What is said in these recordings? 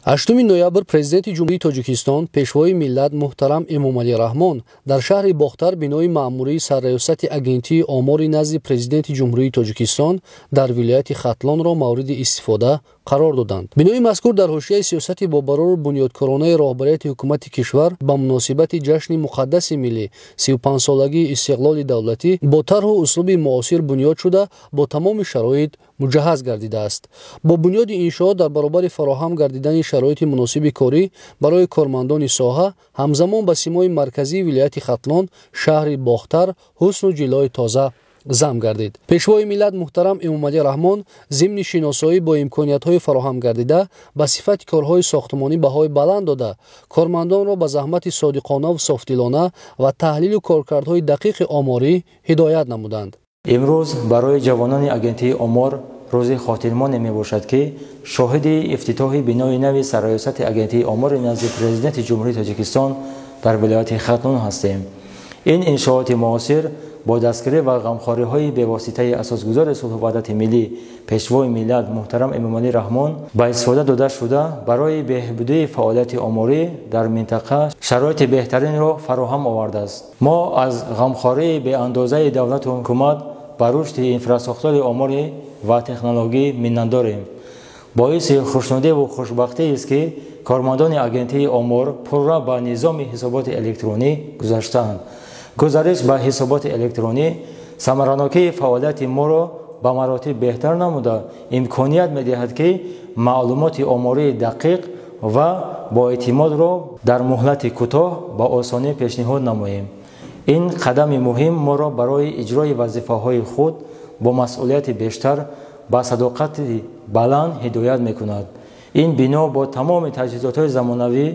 8 ноябр Президенти Ҷумҳурии Тоҷикистон, Пешвои миллат муҳтарам Эмомалӣ Раҳмон дар шаҳри Бохтар бинои маъмурии Сарраёсати Агентии омори назди Президенти Ҷумҳурии Тоҷикистон дар вилояти Хатлонро мавриди истифода қарор доданд. Бинои мазкур дар ҳошияи сиёсати бобарору бунёдкоронаи роҳбарияти ҳукумати кишвар ба муносибати ҷашни муқаддаси миллӣ, 35-солагии истиқлоли давлатӣ, бо тарҳу услуби муосир бунёд шуда, бо тамоми шароит муҷаҳҳаз гардидааст. Бо бунёди иншоот дар баробари фароҳам гардидани шароити муносиби корӣ барои кормандони соҳа, ҳамзамон ба симои марказии вилояти Хатлон, шаҳри Бохтар, ҳусну ҷилои тоза зам гардид. Пешвои миллат муҳтарам Эмомалӣ Раҳмон зимни шиносоӣ бо имкониятҳои фароҳам гардида ба сифати корҳои сохтмонӣ баҳои баланд дода, кормандонро ба заҳмати содиқонаву софдилона ва таҳлилу коркардҳои дақиқи оморӣ ҳидоят намуданд. Имрӯз барои ҷавонони Агентии омор рӯзи хотирмоне мебошад, ки шоҳиди ифтитоҳи бинои нави Сарраёсати Агентии омори назди Президенти Ҷумҳурии Тоҷикистон дар вилояти Хатлон ҳастем. Ин иншооти муосир бо дастгирӣ ва ғамхориҳои бевоситаи асосгузори сулҳу ваҳдати миллӣ, Пешвои миллат муҳтарам Эмомалӣ Раҳмон ба истифода дода шуда, барои беҳбудии фаъолияти оморӣ дар минтақа шароити беҳтаринро фароҳам овардааст. Мо аз ғамхории беандозаи давлату ҳукумат ба рушди инфрасохтори оморӣ ва технологӣ миннатдорем. Боиси хушнудиву хушбахтиест, ки кормандони Агентии омор пурра ба низоми ҳисоботи электронӣ гузаштаанд. Гузариш ба ҳисоботи электронӣ самаранокии фаъолияти моро ба маротиб беҳтар намуда, имконият медиҳад, ки маълумоти омории дақиқ ва боэътимодро дар муҳлати кӯтоҳ ба осонӣ пешниҳод намоем. Ин қадами муҳим моро барои иҷрои вазифаҳои худ бо масъулияти бештар, ба садоқати баланд ҳидоят мекунад. Ин бино бо тамоми таҷҳизотҳои замонавӣ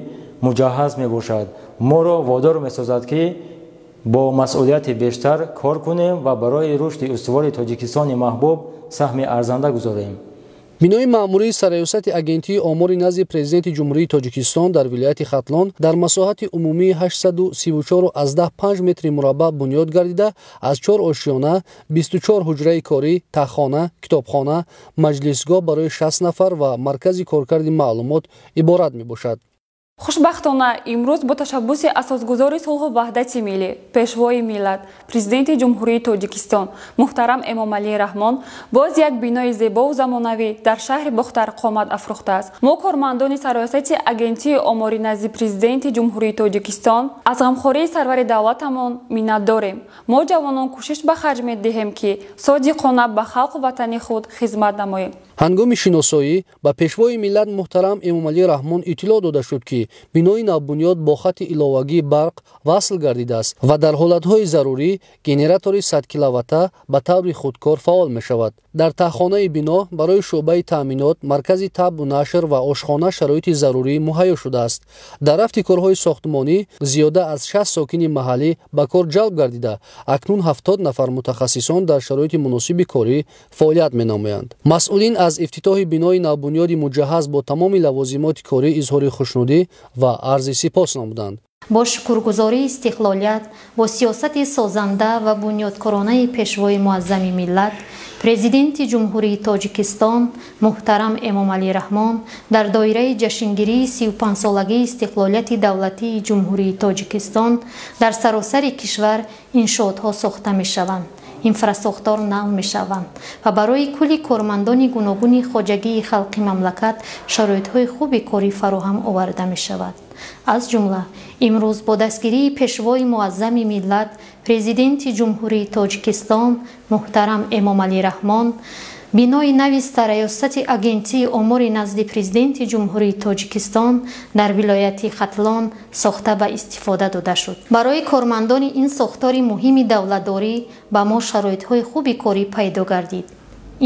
муҷаҳҳаз мебошад, моро водор месозад, ки бо масъулияти бештар кор кунем ва барои рушди устувори Тоҷикистони маҳбуб саҳми арзанда гузорем. Бинои маъмурии Сарраёсати Агентии омори назди Президенти Ҷумҳурии Тоҷикистон дар вилояти Хатлон дар масоҳати умумии 834,5 метри мураббаъ бунёд гардида, аз чор ошёна, 24 ҳуҷраи корӣ, таххона, китобхона, маҷлисгоҳ барои 60 нафар ва маркази коркарди маълумот иборат мебошад. Хушбахтона, имрӯз бо ташаббуси асосгузори сулҳу ваҳдати миллӣ, Пешвои миллат, Президенти Ҷумҳурии Тоҷикистон муҳтарам Эмомалӣ Раҳмон боз як бинои зебову замонавӣ дар шаҳри Бохтар қомат афрӯхтааст. Мо, кормандони Сарраёсати Агентии омори назди Президенти Ҷумҳурии Тоҷикистон, аз ғамхории сарвари давлатамон миннатдорем. Мо, ҷавонон, кӯшиш ба харҷ медиҳем, ки содиқона ба халқу ватани худ хизмат намоем. Ҳангоми шиносоӣ ба Пешвои миллат муҳтарам Эмомалӣ Раҳмон иттилоъ дода шуд, ки бинои навбунёд бо хати иловагии барқ васл гардидааст ва дар ҳолатҳои зарурӣ генератори 100 киловатта ба таври худкор фаъол мешавад. Дар таҳхонаи бино барои шӯъбаи таъминот, маркази табъу нашр ва ошхона шароити зарурӣ муҳайё шудааст. Дар рафти корҳои сохтмонӣ зиёда аз 60 сокини маҳаллӣ ба кор ҷалб гардида, акнун 70 нафар мутахассисон дар шароити муносиби корӣ фаъолият менамоянд. Масъулин аз ифтитоҳи бинои навбунёди муҷаҳҳаз бо тамоми лавозимоти корӣ изҳори хушнудӣ ва арзи сипос намуданд. Бо шукргузории истиқлолият, бо сиёсати созанда ва бунёдкоронаи Пешвои муаззами миллат, Президенти Ҷумҳурии Тоҷикистон муҳтарам Эмомалӣ Раҳмон, дар доираи ҷашнгирии 35-солагии истиқлолияти давлатии Ҷумҳурии Тоҷикистон дар саросари кишвар иншоотҳо сохта мешаванд, инфрасохтор нав мешаванд ва барои кулли кормандони гуногуни хоҷагии халқи мамлакат шароитҳои хуби корӣ фароҳам оварда мешавад. Аз ҷумла имрӯз бо дастгирии Пешвои муаззами миллат, Президенти Ҷумҳурии Тоҷикистон муҳтарам Эмомалӣ Раҳмон, бинои нави Сарраёсати Агентии омори назди Президенти Ҷумҳурии Тоҷикистон дар вилояти Хатлон сохта ба истифода дода шуд. Барои кормандони ин сохтори муҳими давлатдорӣ ба мо шароитҳои хуби корӣ пайдо гардид.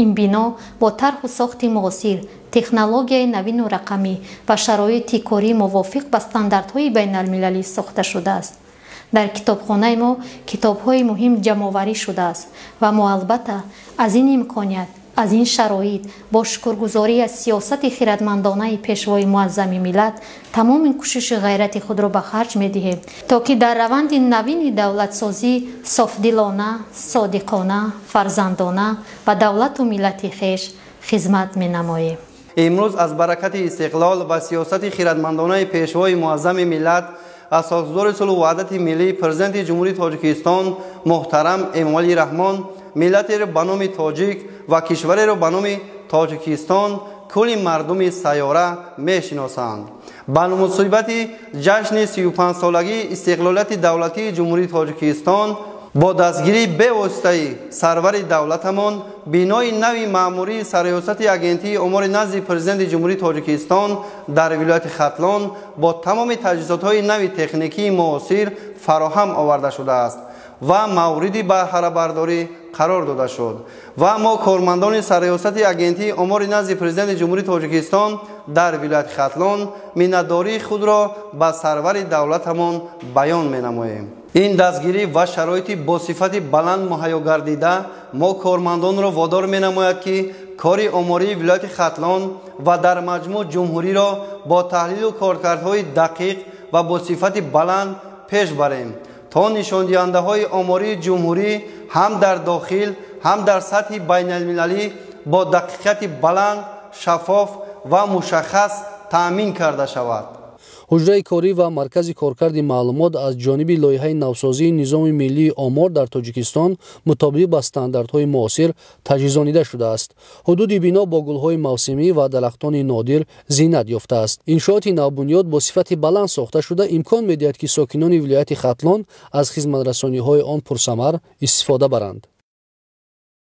Ин бино бо тарҳу сохти муосир, технологияи навину рақамӣ ва шароити корӣ мувофиқ ба стандартҳои байналмилалӣ сохта шудааст. Дар китобхонаи мо китобҳои муҳим ҷамъоварӣ шудааст ва мо албатта аз ин имконият, аз ин шароит бо шукргузорӣ аз сиёсати хиратмандонаи Пешвои муаззами миллат тамоми кӯшиши ғайрати худро ба харҷ медиҳем, то ки дар раванди навини давлатсозӣ софдилона, содиқона, фарзандона ба давлату миллати хеш хизмат менамоем. Имрӯз аз баракати истиқлол ва сиёсати хирадмандонаи Пешвои муаззами миллат, асосгузори сулҳу ваҳдати миллӣ, Президенти Ҷумҳурии Тоҷикистон муҳтарам Эмомалӣ Раҳмон, миллатеро ба номи тоҷик ва кишвареро ба номи Тоҷикистон кулли мардуми сайёра мешиносанд. Ба муносибати ҷашни 35-солагии истиқлолияти давлатии Ҷумҳурии Тоҷикистон бо дастгирии бевоситаи сарвари давлатамон бинои нави маъмурии Сарриёсати Агентии омори назди Президенти Ҷумҳурии Тоҷикистон дар вилояти Хатлон бо тамоми таҷҳизотҳои нави техникии муосир фароҳам оварда шудааст ва мавриди баҳрабардорӣ қарор дода шуд. Ва мо, кормандони Сарриёсати Агентии омори назди Президенти Ҷумҳурии Тоҷикистон дар вилояти Хатлон, миннатдории худро ба сарвари давлатамон баён менамоем. Ин дастгирӣ ва шароити бо сифати баланд муҳайё гардида мо кормандонро водор менамояд, ки кори омории вилояти Хатлон ва дар маҷмӯъ ҷумҳуриро бо таҳлилу коркардҳои дақиқ ва бо сифати баланд пеш барем, то нишондиҳандаҳои омории ҷумҳурӣ ҳам дар дохил, ҳам дар сатҳи байналмилалӣ бо дақиқияти баланд, шаффоф ва мушаххас таъмин карда шавад. Ҳуҷраи корӣ ва маркази коркарди маълумот аз ҷониби лоиҳаи навсозии низоми миллии омор дар Тоҷикистон мутобиқ ба стандартҳои муосир таҷҳизонида шудааст. Ҳудуди бино бо гулҳои мавсимӣ ва дарахтони нодир зинат ёфтааст. Иншооти навбунёд бо сифати баланд сохта шуда имкон медиҳад, ки сокинони вилояти Хатлон аз хизматрасониҳои он пурсамар истифода баранд.